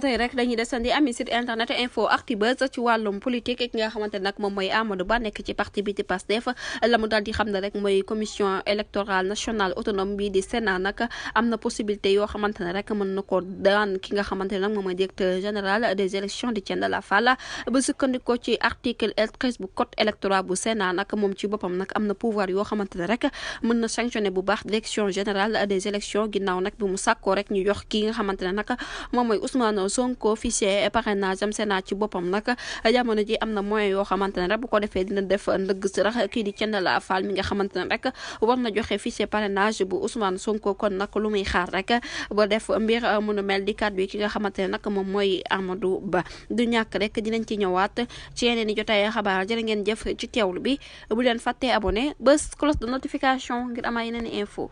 tey rek dañuy desandi ami site internet info Actubuzz ci wàllum politique ki nga xamante ne nag moom mooy Amadou Ba nekk ci parti bi di Pastef la mu daal di xam ne rek mooy commission électorale nationale autonome bi di Sénat nag am na possibilité yoo xamante ne rek mën na ko daan ki nga xamante ne nag moom mooy directeur général des élections di Thiendella Fall ba sukkandikoo ci article L13 bu code électoral bu Sénat nag moom ci boppam nag am na pouvoir yoo xamante ne rek mën na sanctionner bu baax direction générale des élections ginnaaw nag bi mu sàkkoo rek ñu jox ki nga xamante ne nag moom mooy Ousmane Sonko fichier parrainage am Sénat ci boppam nag jamono ji am na moyen yoo xamante ne rek bu ko defee dina def ndëgg si rax kii di Thiendella Fall mi nga xamante ne rek war na joxe fichier parrainage bu Ousmane Sonko kon nag lu muy xaar rek ba def mbir mënu mel di kàddu yi ki nga xamante ne nag moom mooy Amadou Ba du ñàkk rek dinañ ci ñëwaat ci yeneen i jotaay xabaar jërë ngeen jëf ci teewlu bi bu leen fàttee abonné bés cloche de notification ngir amaa yeneen i info